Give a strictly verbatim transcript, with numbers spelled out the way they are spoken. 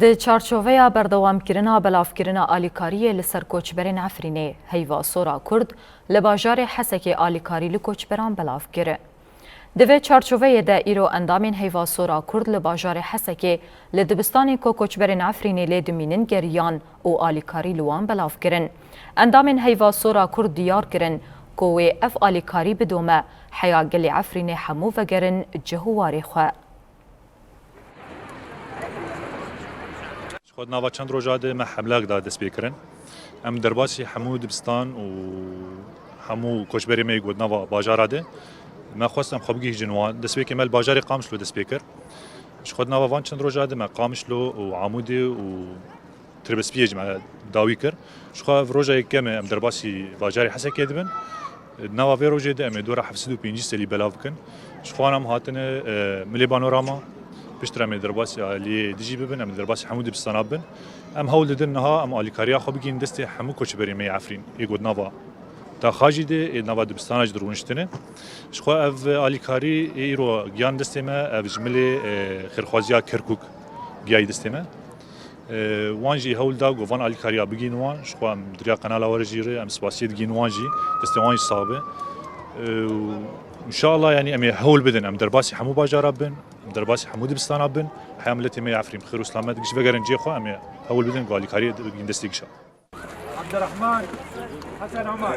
Di çarçoveya berdewamkirina belavkirina alîkariyê li ser koçberên Efrînê, Heyva Sora Kurd li bajarê Hesekê alîkarî li koçberan belav kir. Di vê çarçoveyê de îro endamên Heyva Sora Kurd li bajarê Hesekê li dibistanên ku koçberên Efrînê lê dimînin geriyan û alîkarî li wan belav kirin. Endamên Heyva Sora Kurd diyar kirin ku wê ev alîkarî bidome, heya gelê Efrînê hemû vegerin cih û warê xwe. Ji xwe di nava çend roja de me hemlek da dest pê kirin. Em derbasî hemû dibistan û hemû koçberê me yê ku di nava bajara de, me xwest em xwe bigihîjin wan. Destpêkê me li bajarê Qamişlo dest pê kir. Ji xwe di nava van çend roja de me Qamişlo û Amûdê û Tirbespiyê jî me dawî kir. Ji xwe ev roja yekem e em derbasî bajarê Hesekê dibin. Di nava vê rojê de em ê dora heft sed û pêncî selî belav bikin. Ji xwe em hatine, e, Milê Panorama, piştre em ê derbasî aliyê dijî bibin, em ê derbasî hemû dibistana bibin. Em hewl didin niha em alîkariya xwe bigihînin destê hemû koçberê me yê Efrîn, ê ku di nava taxa jî de, ê di nava dibistana jî de rûniştine. Ji xwe ev alîkarî ê îro giyan destê me, ev ji Milê, e, Xêrxwaziya Kerkûk giyayî destê me. E, wan jî hewl da ku van alîkariya bigihînin wan. Ji xwe em di riya kanala we re jî re em spasiyê digihînin wan jî. Destê wan jî sax be. E, û înşallah, yanî em ê hewl bidin. Em derbasî hemû bajara bin, em derbasî hemû dibistana bin. Heya miletê me yê Efrîn bi xêr û selamet giş vegerin cihê xwe, em ê hewl bidin ku alîkariyê bigihînin destê gişa. Abdurrahman Hasan Omar.